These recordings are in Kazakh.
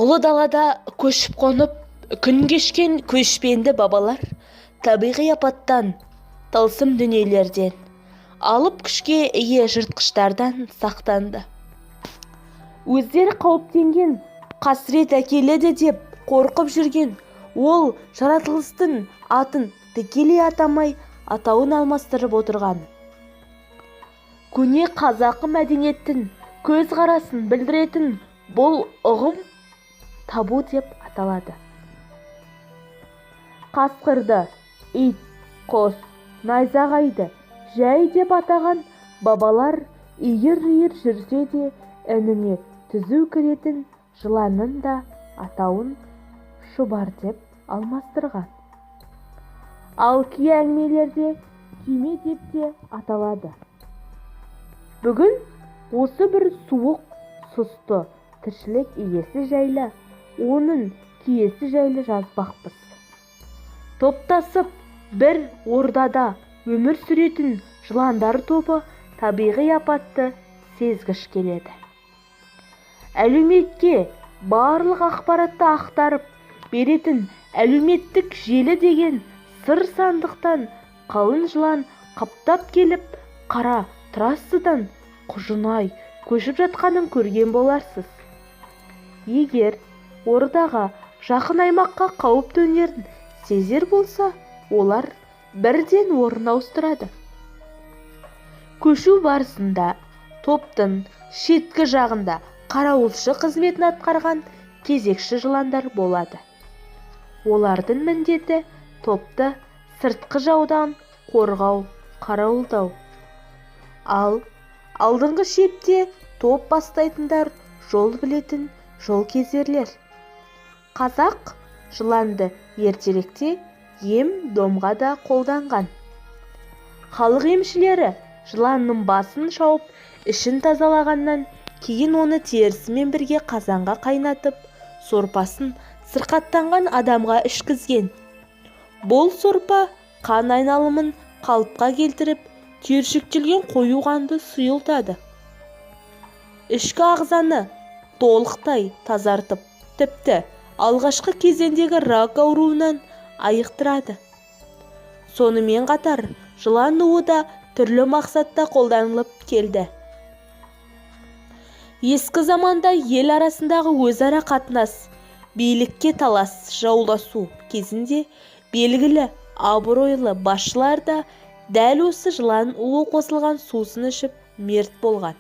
Ұлы далада көшіп-қонып күн кешкен көшпенді бабалар табиғи апаттан, тылсым дүниелерден, алып күшке ие жыртқыштардан сақтанды. Өздері қауіптенген, қасірет әкеледі деп қорқып жүрген ол жаратылыстың атын тікелей атамай, атауын алмастырып отырған. Көне қазақы мәдениеттің көзқарасын білдіретін бұл ұғым табу деп аталады. Қасқырды ит, құс, найзағайды жай деп атаған бабалар үйір-үйір жүрсе де ініне түзу кіретін жыланның да атауын шұбар деп алмастырған. Ал кей әңгімелерде күйме деп те аталады. Бүгін осы бір суық, сұсты тіршілік иесі жайлы, оның киесі жайлы жазбақпыз. Топтасып бір ордада өмір сүретін жыландар тобы табиғи апатты сезгіш келеді. Әлеуметке барлық ақпаратты ақтарып беретін әлеуметтік желі деген сыр сандықтан қалың жылан қаптап келіп, қара трассадан құжынай көшіп жатқанын көрген боларсыз. Егер ордаға жақын аймаққа қауіп төнерін сезер болса, олар бірден орын ауыстырады. Көшу барысында топтың шеткі жағында қарауылшы қызметін атқарған кезекші жыландар болады. Олардың міндеті топты сыртқы жаудан қорғау, қарауылдау. Ал алдыңғы шепте топ бастайтындар жол білетін жол кезерлер. Қазақ жыланды ертеректе ем-домға да қолданған. Халық емшілері жыланның басын шауып, ішін тазалағаннан кейін оны терісімен бірге қазанға қайнатып, сорпасын сырқаттанған адамға ішкізген. Бұл сорпа қан айналымын қалыпқа келтіріп, түйіршіктелген қою қанды сұйылтады. Ішкі ағзаны толықтай тазартып, тіпті алғашқы кезеңдегі рак ауруынан айықтырады. Сонымен қатар жылан уы да түрлі мақсатта қолданылып келді. Ескі заманда ел арасындағы өзара қатынас, билікке талас, жауласу кезінде белгілі абыройлы басшылар да дәл осы жылан уы қосылған сусын ішіп мерт болған.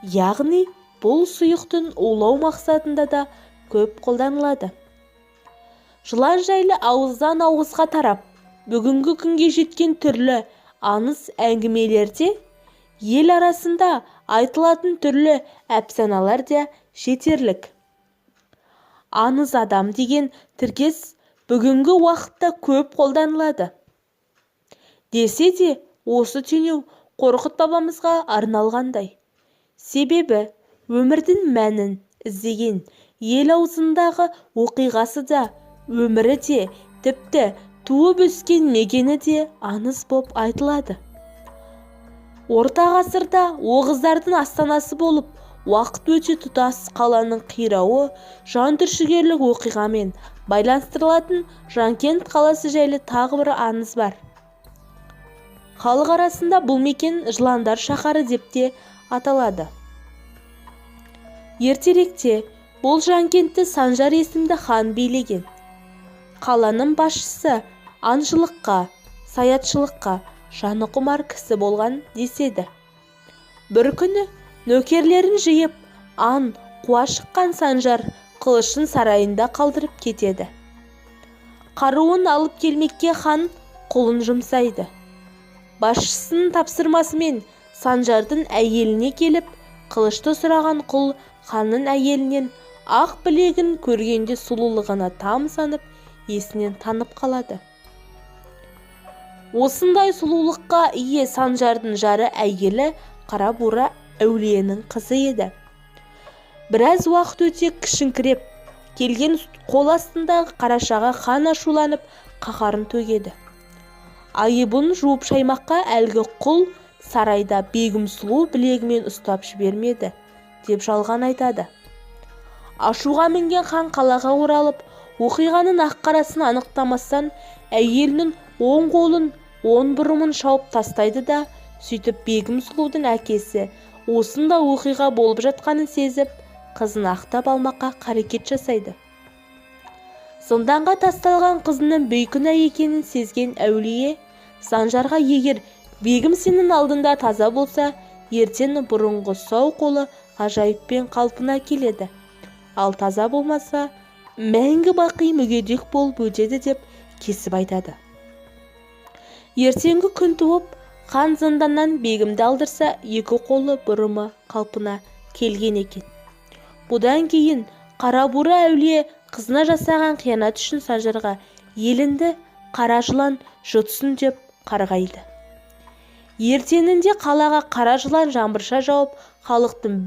Яғни бұл сұйықтың улау мақсатында да көп қолданылады. Жылан жайлы ауыздан ауызға тарап, бүгінгі күнге жеткен түрлі аңыз әңгімелерде, ел арасында айтылатын түрлі әпсаналар да жетерлік. Аңыз адам деген тіркес бүгінгі уақытта көп қолданылады. Десе де, осы теңеу Қорқыт бабамызға арналғандай. Себебі өмірдің мәнін іздеген ел аузындағы оқиғасы да, өмірі де, тіпті туып өскен мекені де аңыз боп айтылады. Орта ғасырда оғыздардың астанасы болып, уақыт өте тұтас қаланың қирауы жан түршігерлік оқиғамен байланыстырылатын Жанкент қаласы жайлы тағы бір аңыз бар. Халық арасында бұл мекен жыландар шаһары деп те аталады. Ертеректе бұл Жанкентті Санжар есімді хан билеген. Қаланың басшысы аңшылыққа, саятшылыққа жаны құмар кісі болған деседі. Бір күні нөкерлерін жиып, аң қуа шыққан Санжар қылышын сарайында қалдырып кетеді. Қаруын алып келмекке хан құлын жұмсайды. Басшысының тапсырмасымен Санжардың әйеліне келіп, қылышты сұраған құл ханның әйелінен ақ білегін көргенде сұлулығына тамсанып, есінен танып қалады. Осындай сұлулыққа ие Санжардың жары әйгілі Қарабура әулиенің қызы еді. Біраз уақыт өте кішіңкіреп келген қол астындағы қарашаға хан ашуланып, қаһарын төгеді. Айыбын жуып шаймаққа әлгі құл сарайда Бегім сұлу білегімен ұстап жібермеді деп жалған айтады. Ашуға мінген хан қалаға оралып, оқиғаның ақ-қарасын анықтамастан әйелінің оң қолын, оң бұрымын шауып тастайды да, сөйтіп Бегім сұлудың әкесі осындай оқиға болып жатқанын сезіп, қызын ақтап алмаққа қарекет жасайды. Зынданға тасталған қызының бейкүнә екенін сезген әулие Санжарға егер Бегім сенің алдында таза болса, ертең бұрынғы сау қолы ғажайыппен қалпына келеді. Ал таза болмаса, мәңгі бақи мүгедек болып өтеді деп кесіп айтады. Ертеңгі күн туып, хан зынданнан Бегімді алдырса, екі қолы бұрымы қалпына келген екен. Бұдан кейін Қарабура әулие қызына жасаған қиянат үшін Санжарға елінді қара жылан жұтсын деп қарғайды. Ертеңінде қалаға қара жылан жаңбырша жауып, халықтың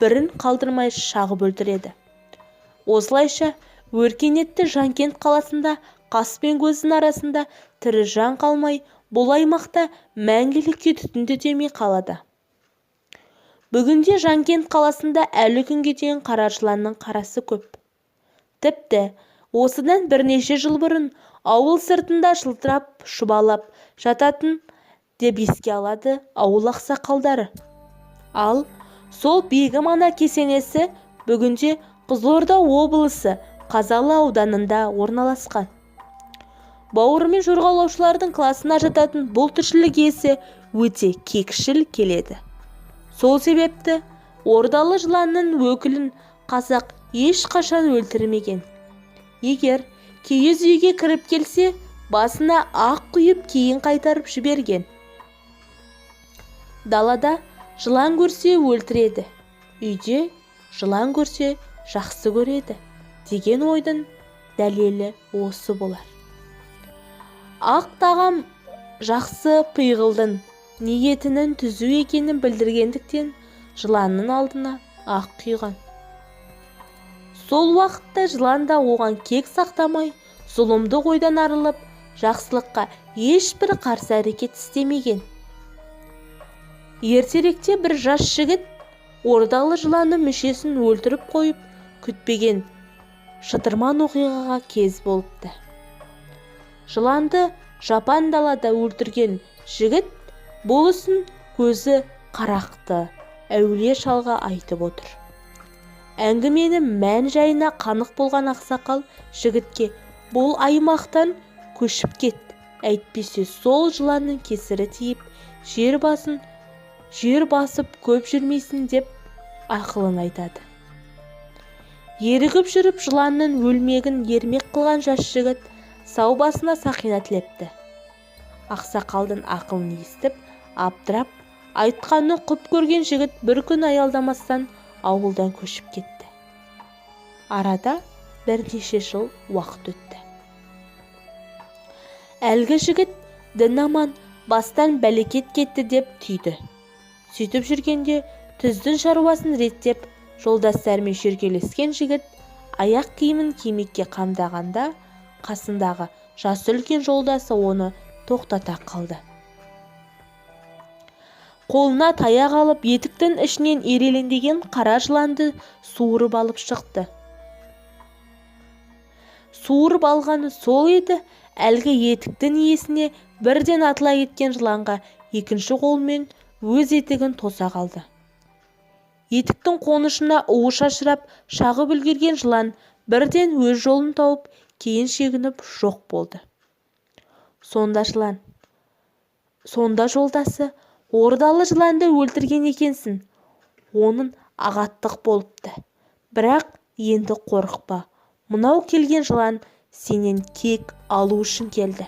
бірін қалдырмай шағып өлтіреді. Осылайша өркениетті Жанкент қаласында қас пен көздің арасында тірі жан қалмай, бұл аймақта мәңгілікке түтін қалады. Бүгінде Жанкент қаласында әлі күнге дейін қара жыланның қарасы көп. Тіпті осыдан бірнеше жыл бұрын ауыл сыртында жылтырап шұбалап жататын деп еске алады ауыл ақсақалдары. Ал сол Бегім ана кесенесі бүгінде Қызылорда облысы Қазалы ауданында орналасқан. Бауырымен жорғалаушылардың класына жататын бұл тіршілік иесі өте кекшіл келеді. Сол себепті ордалы жыланның өкілін қазақ ешқашан өлтірмеген. Егер киіз үйге кіріп келсе, басына ақ құйып кейін қайтарып жіберген. Далада жылан көрсе өлтіреді, үйде жылан көрсе жақсы көреді деген ойдың дәлелі осы болар. Ақ тағам жақсы пиғылдың, ниетінің түзу екенін білдіргендіктен жыланның алдына ақ құйған. Сол уақытта жылан да оған кек сақтамай, зұлымдық ойдан арылып, жақсылыққа ешбір қарсы әрекет істемеген. Ертеректе бір жас жігіт ордалы жыланның мүшесін өлтіріп қойып, күтпеген шытырман оқиғаға кез болыпты. Жыланды жапан далада өлтірген жігіт бұл ісін көзі қарақты әулие шалға айтып отыр. Әңгіменің мән жайына қанық болған ақсақал жігітке бұл аймақтан көшіп кет, әйтпесе сол жыланның кесірі тиіп, жер басып көп жүрмейсің деп ақылын айтады. Ерігіп жүріп жыланның өлмегін ермек қылған жас жігіт сау басына сақина тілепті. Ақсақалдың ақылын естіп, абдырап, айтқанын құп көрген жігіт бір күн аялдамастан ауылдан көшіп кетті. Арада бірнеше жыл уақыт өтті. Әлгі жігіт дін аман, бастан бәлекет кетті деп түйді. Сөйтіп жүргенде түздің шаруасын реттеп, жолдастарымен шүйіркелескен жігіт аяқ киімін кимекке қамдағанда, қасындағы жасы үлкен жолдасы оны тоқтата қалды. Қолына таяқ алып, етіктің ішінен ирелеңдеген қара жыланды суырып алып шықты. Суырып алғаны сол еді, әлгі етіктің иесіне бірден атыла кеткен жыланға екінші қолымен өз етігін тоса қалды. Етіктің қонышына уы шашырап, шағып үлгерген жылан бірден өз жолын тауып, кейін шегініп жоқ болды. Сонда жолдасы, ордалы жыланды өлтірген екенсің, оның ағаттық болыпты. Бірақ енді қорықпа, мынау келген жылан сенен кек алу үшін келді.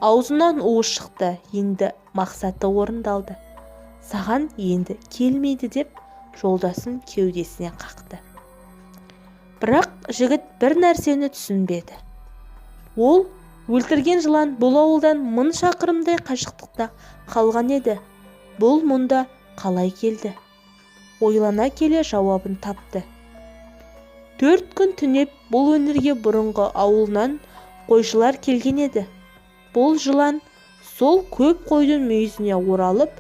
Аузынан уы шықты, енді мақсаты орындалды. Саған енді келмейді деп жолдасын кеудесіне қақты. Бірақ жігіт бір нәрсені түсінбеді. Ол өлтірген жылан бұл ауылдан 1000 шақырымдай қашықтықта қалған еді. Бұл мұнда қалай келді? Ойлана келе жауабын тапты. 4 күн түнеп бұл өңірге бұрынғы ауылынан қойшылар келген еді. Бұл жылан сол көп қойдың мүйізіне оралып,